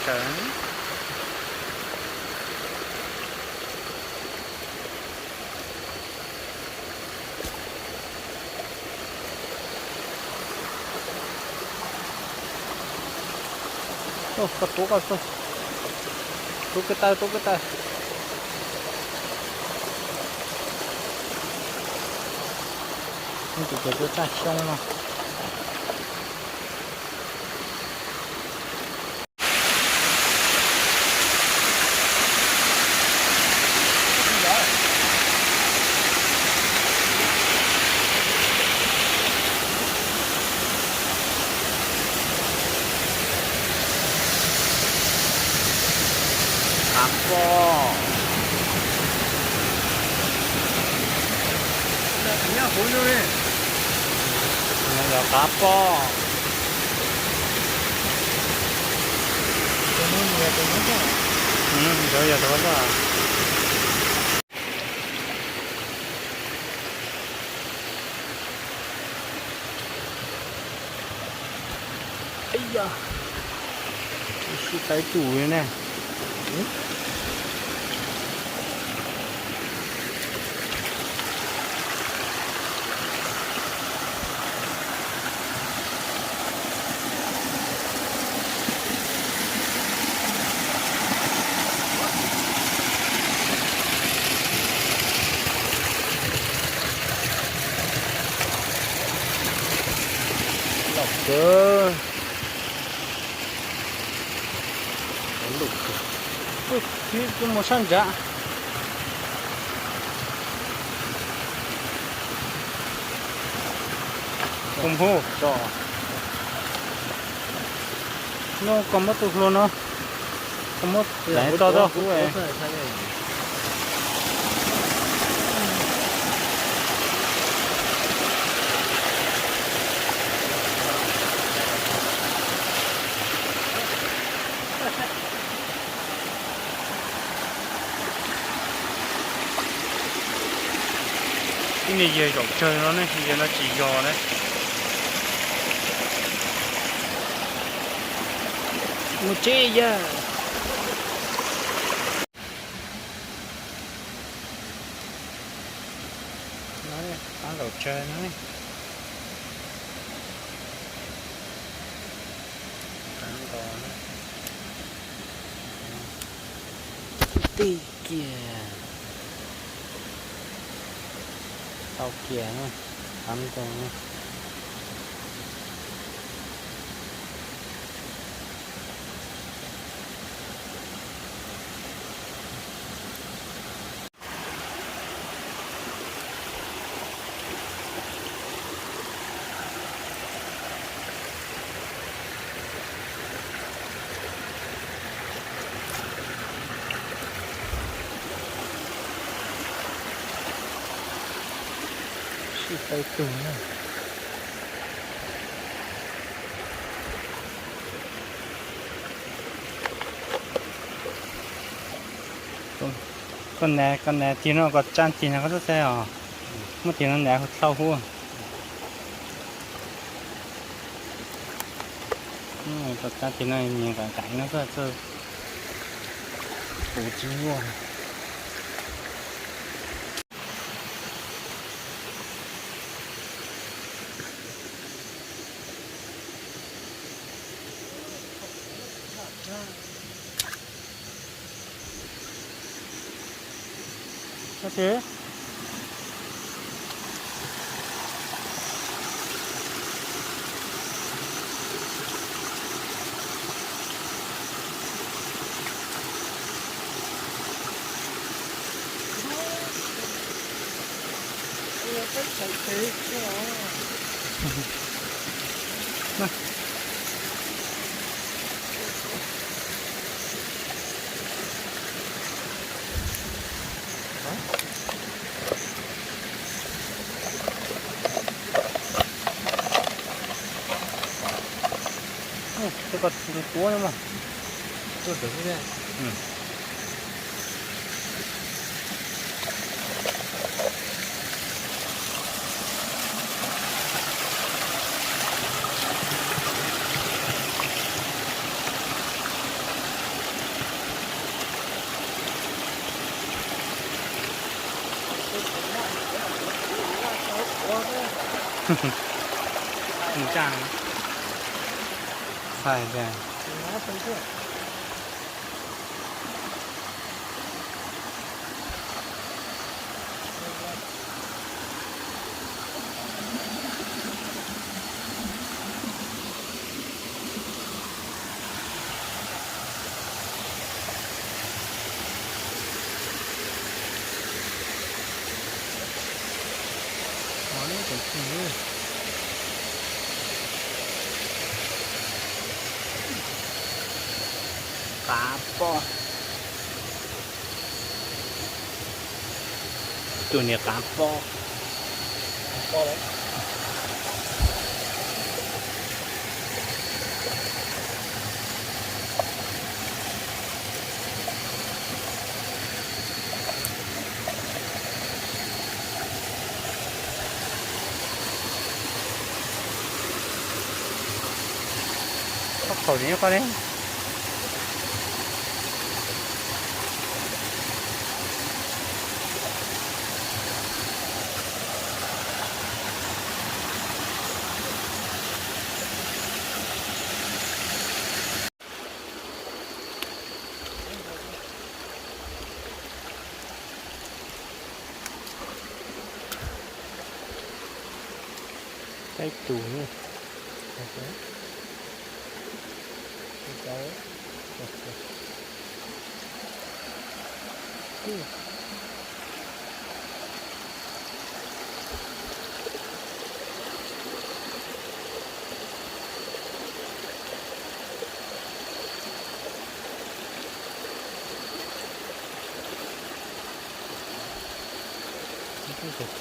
Tawm. Koj tuav koj xwb. Tuav kiag taw, tuav kiag taw. Tus ces tuav txaj xyoob no. Qav poj. Yog qav poj. Ntawd yog tus. Ib yam, sib tau tus ne. Loj kawg. Tib mus sab ntsav. Hu hu. No koj muab tus hlua no, koj muab tso rau hauv. Ib niag yawg zaum tsawg no ne, yawg no tsis yog ne. Mus tsev yawg. Qab nkaus tsawg no ne. Qab nkaus. Tij kiag. Tau kiag na. Qab nkaus na. Sib tau tus na. Koj nav, koj nav tig no koj tsa tig no koj txhob xav os. Muab tig no nav hu thauj huv. Koj tsa tig no nyias nqaim nqaim no koj txhob, kuv tsis muaj. Tuaj kom tus tuav no mas. Tuaj tus xwb. Mus tsa. Txhais tiag. Qav pob. Tus niam qav pob. Qhov qhaum li qhov ne. Peb tus ne.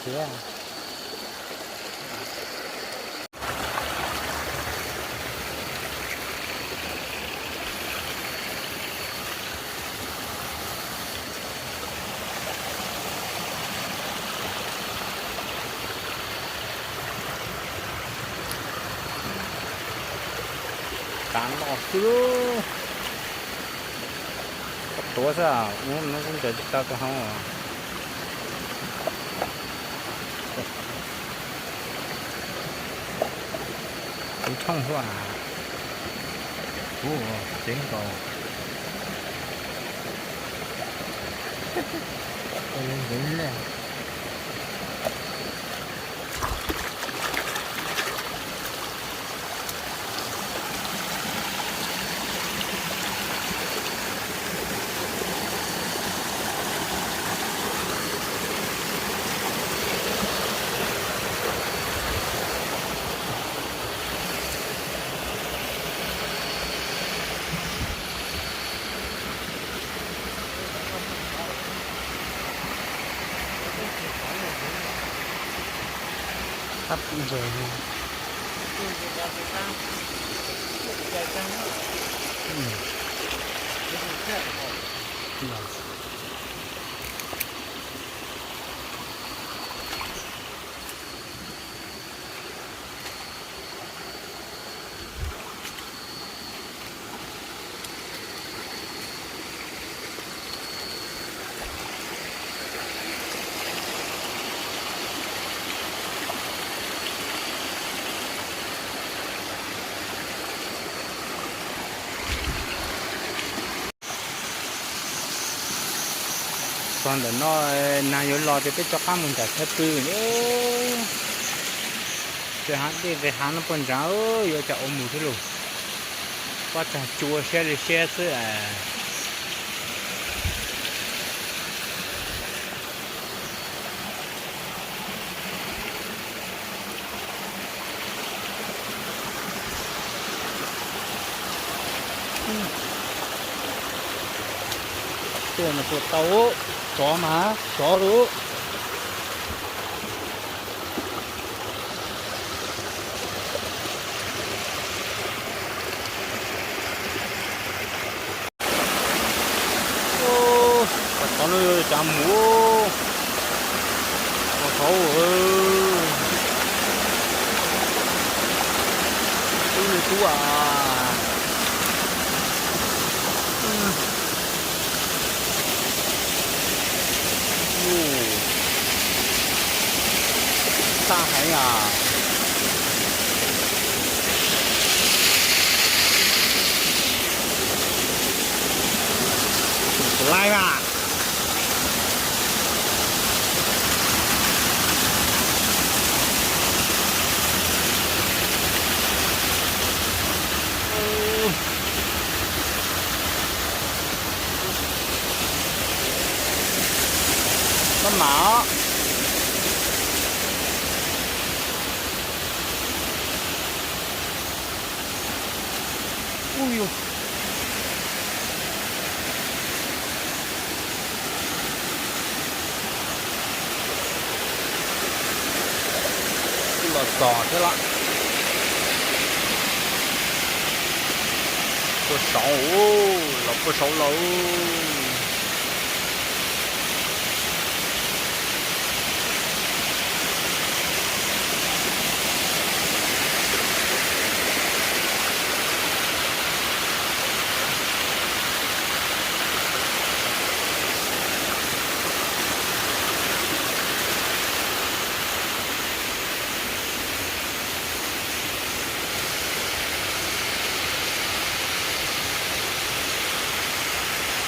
Khiav. Kav los xwb. Koj tuav xwb, ub no kuj ncaws tsis tau tus hau. Tus thooj huaj. Ub, ceev nkaus. Qab ntses. Txog ntawm no, nag yuav los ces peb rov qab mus nram thawj pw. Peb hav dej peb hav no puag nrad, yuav cas ua mus thiab lauj. Pob tsag cua siab li siab xwb. Tuaj mas tuaj tau, tsov mas sov lawm. Tam qhov no yuav cas mus, qhov tod. Tub li tub a. Tag heev os. Tsis laib mas. Maj mam os. Ub, twb los txog thiab los. Puag saud, los puag saud lawm.